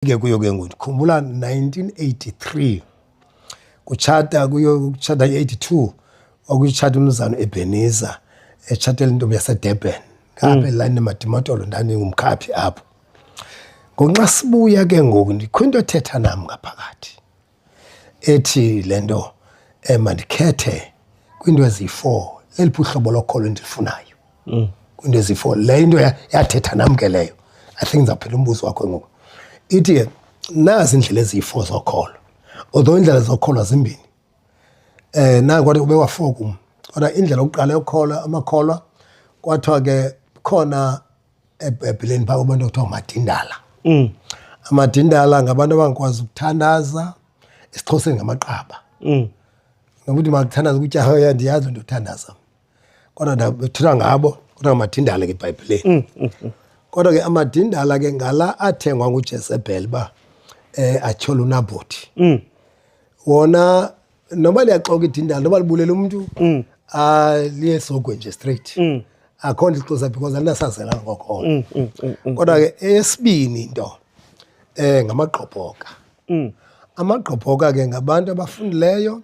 Ke kuyo ke ngoku ndikhumbula 1983 kutshata kuyo, kutshata i-82, kwakutshata umzana Ebenezer etshatela intombi yaseDurban ngapha elayini eMadimatolo, ndandingumkhaphi apho. Ngoku nxa sibuya ke ngoku, ndikho into ethetha nam ngaphakathi ethi le nto mandikhethe kwiinto eziyi-4, leliphi uhlobo lokholo endilufunayo kwiinto eziyi-4. Le into yathetha nam ke leyo. I think ndizawuphendula umbuzo wakho ngoku. Ithi ke nazi iindlela eziyi-4 zokholo, although iindlela zokholo zimbini, na kodwa ube wa-4 kum. Kodwa indlela yokuqala yokukholwa amakholwa, kwathiwa ke khona eBhayibhileni phaa kubantu ekuthiwa ngamadindala. Amadindala ngabantu abangakwazi ukuthandaza, esiXhoseni ngamaqaba. Nokuthi makuthandaza kutya, ndiyazi into yothandaza, kodwa ndabethethwa ngabo, kodwa ngamadindala ke eBhayibhileni. Kodwa ke amadindala ke ngala athengwa nguJezebel uba atyhole uNabhoti. Wona noba liyaxoka idindala, noba libulela umntu, liye esogweni nje straight. Akho nto ixoxa because alinasazela ngokholo. Kodwa ke eyesibini into ngamagqobhoka. Amagqobhoka ke ngabantu abafundileyo,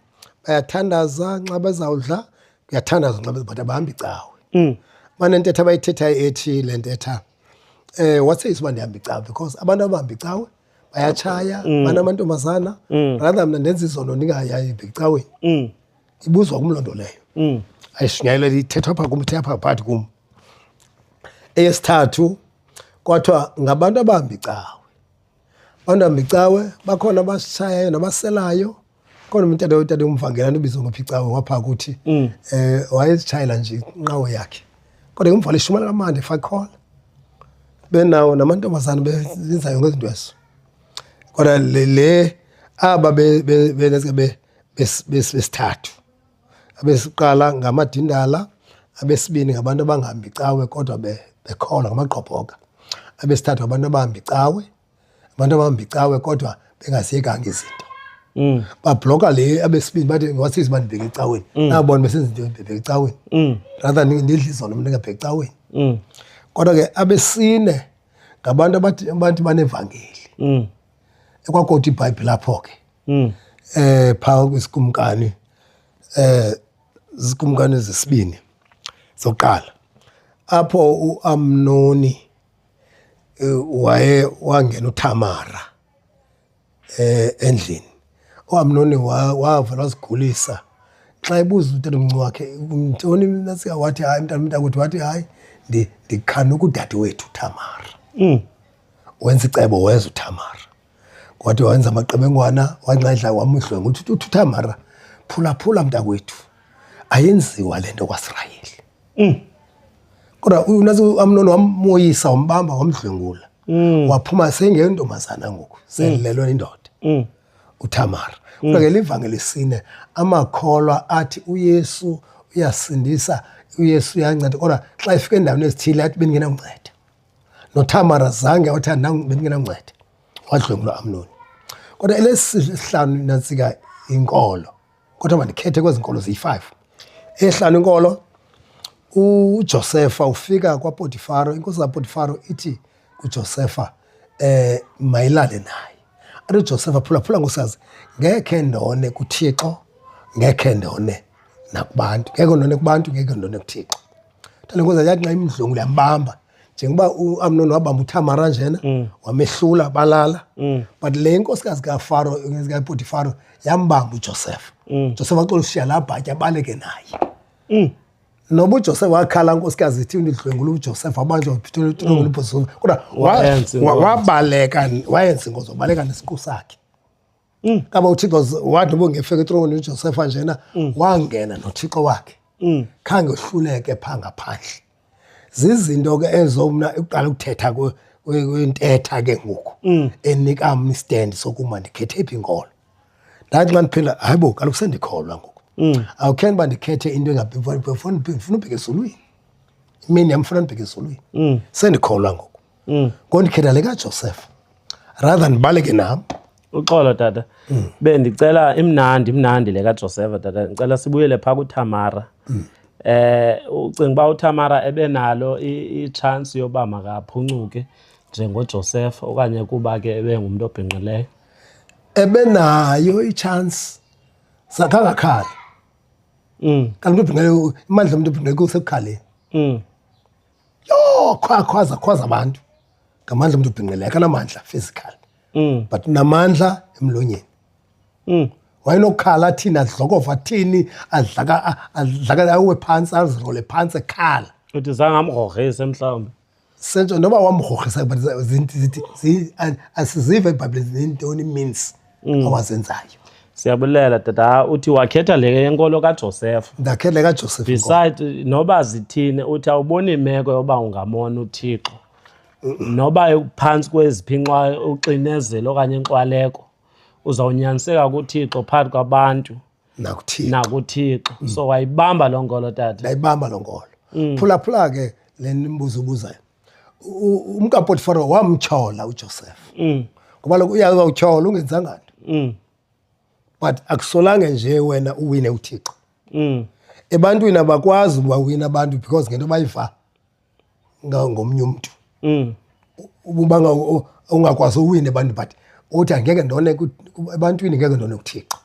bayathandaza nxa bezawudla, kuyathandazwa nxa but abahambi icawe. Banentetho abayithethayo ethi le ntetha waseyisa uba ndihamba icawe, because abantu abahamba icawe bayatshaya, banamantombazana, rather mna ndenza izono ndingayayi ecaweni. Ibuzwa kum loo nto leyo, ayishunyayelwa, ithethwa apha kum, ithe apha phakathi kum. Eyesithathu kwathiwa ngabantu abahamba icawe. Abantu abahamba icawe bakhona abasitshayayo nabaselayo. Khona umtata, utata umvangela ubizwa ngophi icawe wapha kuthi, wayezitshayela nje inqawe yakhe, kodwa ke umvala ishumela kamandi, efakhola benawo namantombazana, benzayo ngezinto ezo. Kodwa le aba besithathu, abesiqala ngamadindala, abesibini ngabantu abangahambi icawe kodwa bekholwa, ngamagqobhoka, abesithathu ngabantu abahamba icawe, abantu abahamba icawe kodwa bengaziyekanga izinto. Babhloka le abesibini, bathi wasisi uba ndibheke ecaweni, nabona besenza into, ndibheke ecaweni, rather ndidle izolo mna ndingabheki ecaweni. Kodwa ke abesine ngabantu abathi abantu banevangeli, ekwakodwa iBhayibhile apho ke, phaa kwisikumkani, zikumkani zesibini zokuqala, apho uAmnoni waye wangena uThamara endlini. UAmnoni wavela wazigulisa. Xa ebuza utatomncinci wakhe, ntoni nasika, wathi hayi mntana mntakwethu, wathi hayi, ndikhanuka udadewethu uThamara. Wenza icebo, weza uThamara, wathi wenza amaqebengwana, wanxedla, wamdlwenga. Uthi uthi uThamara, phulaphula mntakwethu, ayenziwa le nto kwaSirayeli. Kodwa unazi uAmnoni wamoyisa, wambamba, wamdlwengula. Waphuma seyingentombazana ngoku, selelwe indoda uThamara. Kodwa ke livangeli sine amakholwa athi uYesu uyasindisa, uYesu uyanceda, kodwa xa efika endaweni ezithile athi bendingenakunceda. NoThamara zange wathi bendingenakunceda, wadlwengulwa Amnoni. Kodwa elesihlanu nantsika inkolo, kodwa mandikhethe kwezi nkolo ziyi-5. Eyehlanu inkolo, uJosefa ufika kwaPotifaro. Inkosi kaPotifaro ithi kuJosefa mayilale naye. Athi uJosefa, phulaphula nkosikazi, ngekhe ndone kuThixo, ngekhe ndone nakubantu, ngekhe ndone kubantu, ngekhe ndone kuThixo. Le nkosi yathi nxa imdlwengula, yambamba njengoba uAmnon wabamba uThamara njena, wamehlula, balala. But le nkosikazi kaFaro, kaPotifaro, yambamba uJoseph. Joseph waxola ushiya laa bhatyi, abaleke naye. Noba uJoseph wakhala, nkosikazi ithi ndidlwengula uJoseph, wabanjwa kodwa Wayenza inkonzo. Wabaleka, wayenza inkonzo, wabaleka nesiqu sakhe. Kaba uThixo wathi noba ungefika etrongweni uJosepha njena, wangena noThixo wakhe, khange ohluleke phaa ngaphandle. Zizinto ke ezo mna uqala ukuthetha kwintetha ke ngoku enika mna istand sokuma ndikhethe phi inkolo. Ndathi xa ndiphila, hayi bo, kaloku sendikholwa ngoku, awukheni uba ndikhethe into engabhifuna ubheka ezulwini, imini yam funa ndibheke ezulwini. Sendikholwa ngoku, ngoku ndikhetha le kaJoseph rather ndibaleke nam. Uxolo tata, bendicela, imnandi, imnandi le kaJosepha tata, ndicela sibuyele phaa kuThamara. Ucinga uba uThamara ebenalo i-chance yoba makaphuncuke? njengoJoseph okanye kuba ke ebengumntu obhinqileyo? Ebenayo i-chance, sakangakhala. Kanti umntu obhinqileyo, imandla omntu obhinqileyo kusekukhaleni. Yho, khwaza khwaza abantu ngamandla omntu obhinqileyo. Akanamandla physical, but unamandla emlonyeni. Wayenokukhala athini, adlokova athini, adlaka adlaka, awe phantsi, azirole phantsi ekhala. Uthi zange amgrogrise mhlawumbi? Sentsho noba wamgrogrisa, but asiziva eBhayibhileni zintoni means awazenzayo. Siyabulela, tata. Uthi wakhetha le yenkolo kaJoseph. Ndakhetha kaJoseph. Beside noba zithini, uthi awuboni imeko yoba ungamona uThixo noba phantsi kweziphi uxinezelo okanye inkxwaleko, uzawunyaniseka kuThixo phakathi kwabantu nakuThixo. NakuThixo. So wayibamba loo nkolo, tata? Ndayibamba loo nkolo. Phulaphula ke le mbuzo ubuzayo. UmkaPotifaro wamtyhola uJoseph, ngoba lokhu uyazawutyhola ungenzanga nto, but akusolange nje wena uwine uThixo. Ebantwini abakwazi ubawina abantu because ngento bayiva ngomnye umntu. Ubanga ungakwazi uwina ebantwini, but uthi angeke ndone ebantwini, ngeke ndone kuThixo.